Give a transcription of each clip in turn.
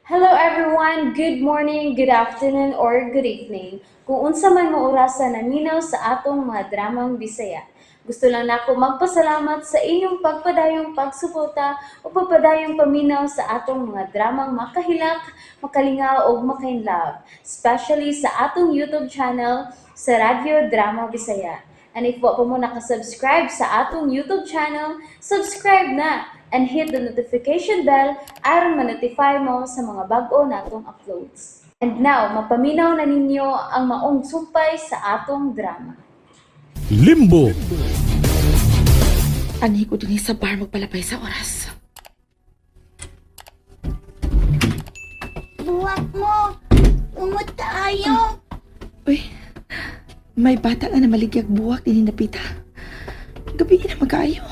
Hello everyone! Good morning, good afternoon, or good evening. Kung unsa man mo orasa naminaw sa atong mga dramang Bisaya. Gusto lang nako magpasalamat sa inyong pagpadayong pagsuporta o pagpadayong paminaw sa atong mga dramang makahilak, makalingaw ug makainlove, especially sa atong YouTube channel sa Radyo Drama Bisaya. And if wa pa mo nakasubscribe sa atong YouTube channel, subscribe na and hit the notification bell aron ma-notify mo sa mga bag-o natong uploads. And now, mapaminaw na ninyo ang maong sumpay sa atong drama. Limbo. Anhi ko dinhi sa bar magpalapay sa oras. Buwak mo! Umot tayo! Uy, may bata nga na maligyag buwak dinhi napita. Gabi na magkaayo.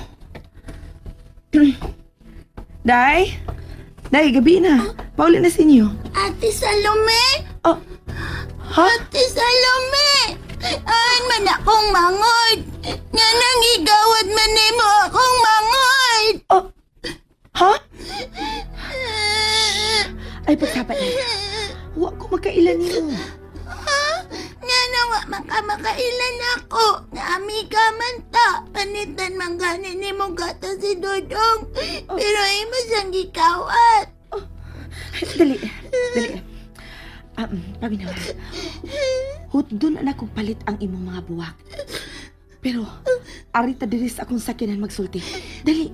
Day? Day, gabi na. Pauli na sa inyo. Ate Salome! Oh, ha? Ate Salome! Aan man akong mangod! Nga nang igawad man nimo akong mangod! Oh, ha? Ay, pagsapa na. Wa ko magkailan nimo. Ha? Nga nang wa man ka makailan ako! Nga amiga man ta! Panitan man gani nimo gata si Dodong! Pero imo siyang gikawat! Dali, dali. Paminaw. Hutdon na kong palit ang imong mga buwak. Pero, arita diri sa akong sakyanan magsulti. Dali.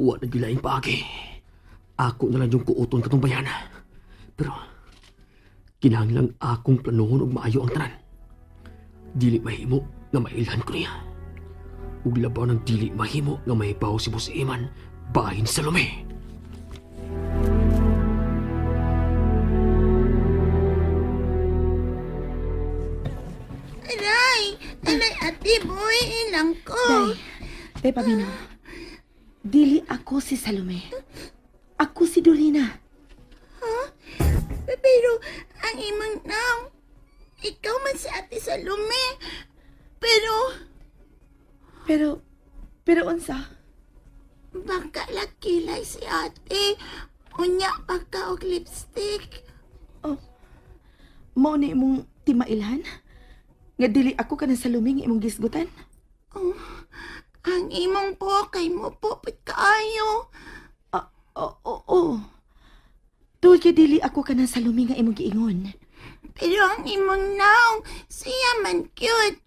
Wa na gilaing paagi. Ako na lang yung kuuton katong bayan. Pero, kinahanglang akong planuhon og maayo ang tanan. Dili mahimo nga mailhan ko niya. Ug labaw ng dili mahimo nga mahibaw si Boss Eman bahin sa Salome. Aray! Aray, ate boy! Ilang ko! Day, day, paminaw. Dili ako si Salome. Ako si Dorina. Pero ang imong naong, ikaw man si Ate Salome. Pero Pero unsa? baka lakilay si ate. Unya baka og lipstick. Oh, mao ni imong timailhan? Nga dili ako kanang Salome nga imong gisgutan? Oh, ang imong po kay mo po kaayo. Ah, oo, oo. Tuod kay dili ako kanang Salome nga imong giingon. Pero ang imong naong, siya man cute.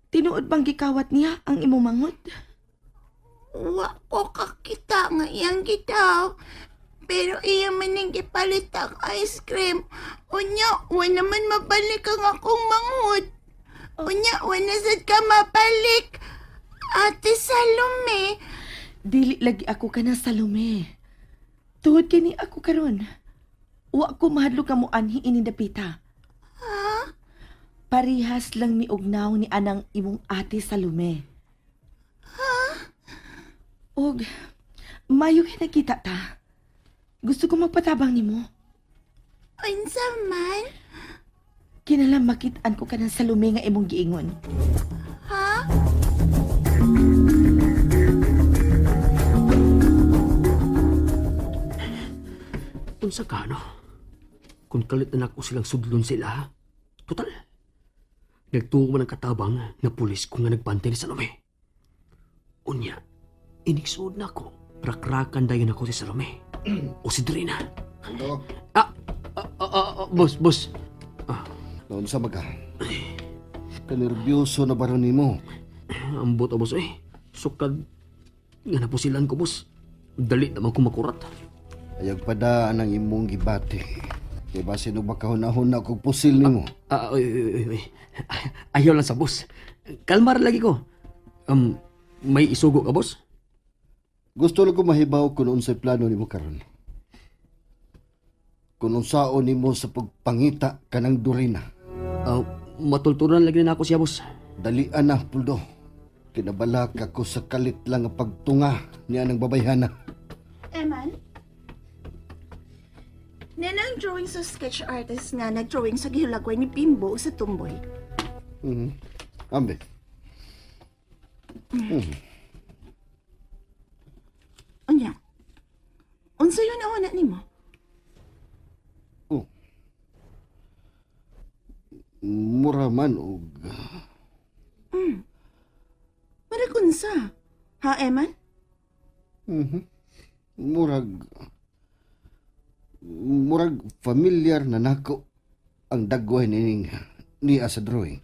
Tinuod bang gikawat niya ang imong mangot? Wa ko kakita nga iyang gitaw. Pero iya man ning gipalit ang ice cream. Unya, wa naman mabalik ang akong manghod. Unya, wa na sad ka mabalik. Ate Salome, Dili lagi ako kanang Salome. Tuod kay ni ako karon. Wa ko mahadlok ka mo anhi ini dapita. Ha? Parihas lang mi og naong ni anang imong ate Salome. Ha? Og mayo kay nakita ta. Gusto ko magpatabang nimo. Unsa man? Kinala makit-an ko kanang Salome nga imong giingon. Ha? Unsa ka, no? Kung kalit na nako silang sudlon sila, total. Nagtuo man ang katabang nga pulis ko nga nagbantay ni Salome. Unya, iniksuod na ako. Rakrakan dayon ako si Salome. O si Drina. Ano? Ah, ah, ah, ah, boss, boss. Noon sa maga. Kanerbyoso na ba ron nimo? Ambot, boss, eh. Sukad, nga napusilan ko, boss. Dali naman ko makurat. Ayag padaan ang imong gibati. Kay basin og makahunahuna kog pusil nimo. Ah, oy, oy, oy, oy. Ayaw lang sa boss. Kalmar lagi ko. May isugo ka, boss? Gusto lang ko mahibaw kung unsay plano nimo karon. Kung unsaon nimo sa pagpangita kanang Dorina. Ah, matulturan lagi na ako siya, boss. Dalian na, Puldo. Kinabalak ako sa kalit lang ang pagtunga niya ng babayhana. Eman? Nanang drawing drawing sa sketch artist nga nag-drawing sa gihulagway ni Bimbo sa Tumboy. Ambe. Unya. Unsa yun na nimo? Oh. Mura man og Murag unsa? Ha, Eman? murag murag familiar na nako ang dagway nining niya sa drawing.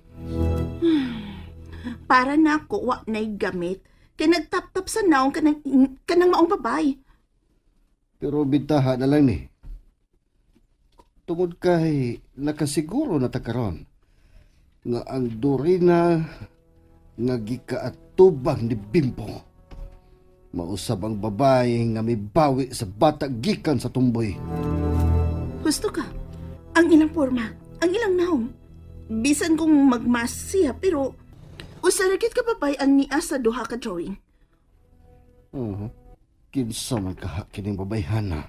Para na ako wa na'y gamit. Kay nagtap-tap sa naong kanang, kanang maong babay. Pero bintaha na lang ni. Tungod kay nakasiguro na ta karon nga ang Dorina nga gikaatubang ni Bimbo. Mausab ang babae nga mibawi sa bata gikan sa tumboy. Gusto ka. Ang ilang forma, ang ilang naong. Bisan kung magmas siya, pero usa ra gyud ka babay ang niya sa duha ka drawing. Uh-huh. Kinsa man kaha kining babayhana.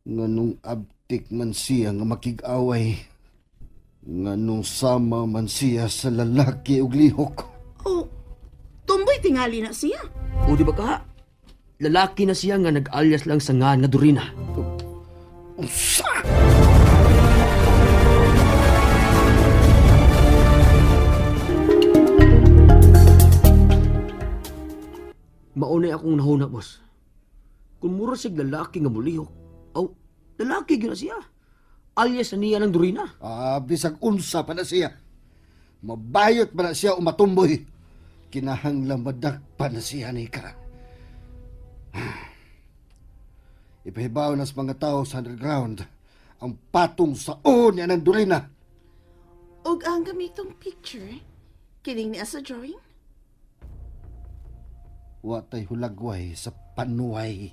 Nga nung abtik man siya nga makig-away. Nga nung sama man siya sa lalaki og lihok. Oh, tumboy tingali na siya. O di ba ka? Lalaki na siya nga nag-alias lang sa ngan nga Dorina. Unsa? Maunay akong nahuna, boss. Kung mura siyag lalaki nga mulihok, aw, lalaki gyud na siya. Alias na niya ng Dorina. Ah, bisag unsa pa na siya. Mabayot pa na siya o matumboy. Kinahanglan madakpa na siya ni ka. Ipahibaw na sa mga tao sa underground ang patong sa niya ng Dorina. Og ang gamitong picture, kining niya sa drawing. Watay hulagway sa panuway.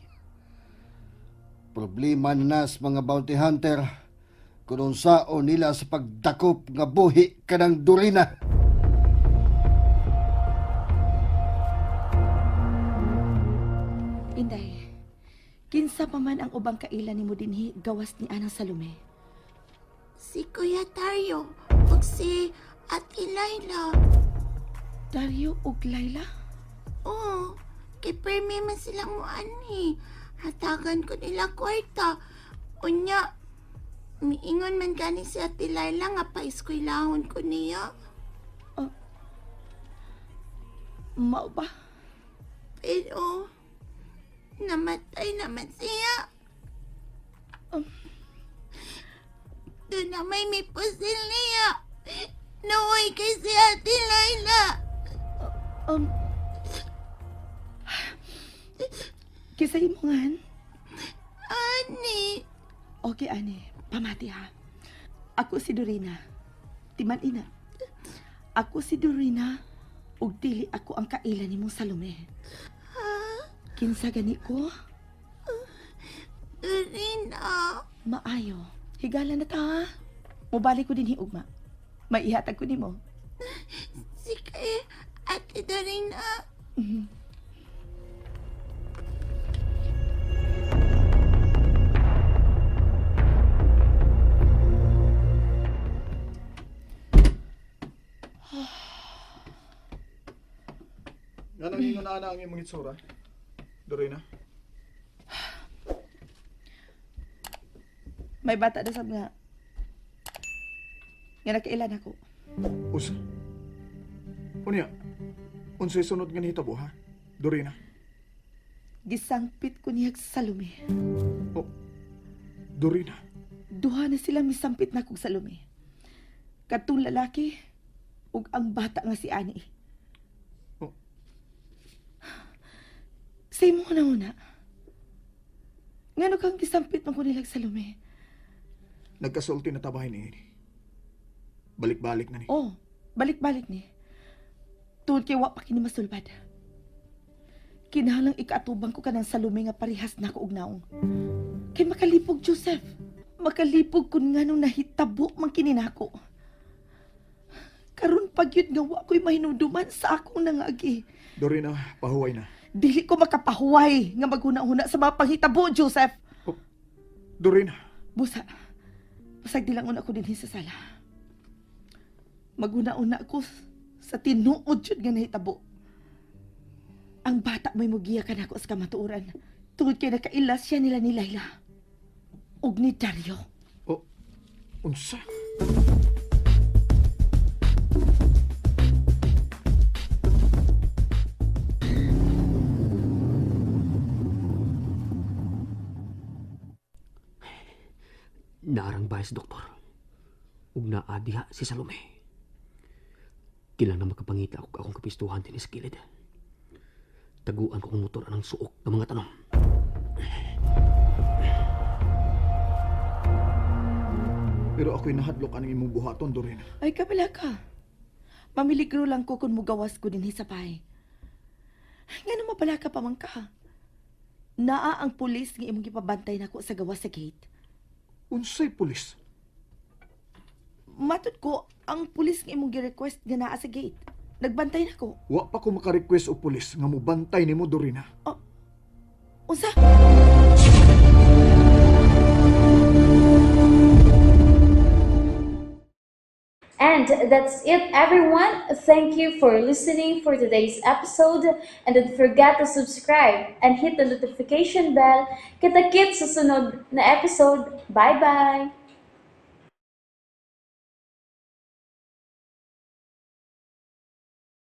Problema na nas mga bounty hunter kung unsaon nila sa pagdakop nga buhi kanang Dorina. Inday, kinsa pa man ang ubang kaila nimo dinhi gawas ni Anang Salome. Si Kuya Dario ug si Ate Laila. Dario ug Laila? Oo, kay permi man silang muanhi. Hatagan ko nila kwarta. Unya, miingon man gani si Ate Laila nga paeskwelahon ko niya. Mao ba? Pero, namatay naman siya. Doon na may may pusil niya. Naway kay si Ate Laila. Kinsa imongan? Ani, Okay, ani. Pamati ha. Ako si Dorina. Timan ina. Ako si Dorina ug dili ako ang kaila nimo Salome. Kinsa gani ko? Dorina. Maayo. Higala na ta ha. Mobalik ko din hiugma. May ihatag ko nimo. Sige, Ate Dorina. Nga nang ingon na ang imong itsura? Dorina? May bata na sab nga. Nga nakailan ako. Usa. Unya, unsay sunod nga nihitabo ha? Dorina? Gisangpit ko niya sa Salome. Oh, Dorina. Duha na sila misampit na kog Salome. Katong lalaki ug ang bata nga si Ani. Oh. Sa imo na una. Ngano kang gisampit man ko nilag Salome? Nagkasulti na tabahin ni ini. Balik-balik na ni. Oh, balik-balik ni. Tuod kay wa pa kini masulbad. Kinahanglang ikaatubang ko kanang Salome nga parehas na ko og naong. Kay makalipog, Joseph. Makalipog kun nganong nahitabo man kini nako. Karon pagyud nga wa ko'y mahinumduman sa akong nangagi. Dorina, pahuway na. Dili ko makapahuway nga maghuna-huna sa mga panghitabo, Joseph. Oh, Dorina. Busa, basag dilangon ako dinhi sa sala. Maguna-una ko sa tinuod jud nga nahitabo. Ang bata may mugiya ka nako sa kamatuoran. Tungod kay nakailas siya nila ni Laila. Ug ni Dario. Oh, unsa? Naarang bahay si doktor. Ug naa diha si Salome. Kailangan na makapangita ako akong kapistuhan din sa kilid. Taguan ko ang motor anang suok ng mga tanom. Pero ako'y nahadlok aning imong buhaton, Dorina. Ay, kabila ka. Mamiligro lang ko kung mugawas ko dinhi sa bahay. Nga mabala ka pa man ka. Naa ang pulis nga imong gipabantay nako sa gawas sa gate. Unsay pulis? Matod ko, ang pulis nga imong gi-request nga naa sa gate. Nagbantay nako. Wa pa ko maka-request og pulis nga mobantay nimo, Dorina. Unsa? And that's it, everyone. Thank you for listening for today's episode. And don't forget to subscribe and hit the notification bell. Kita-kits sa sunod na episode. Bye-bye!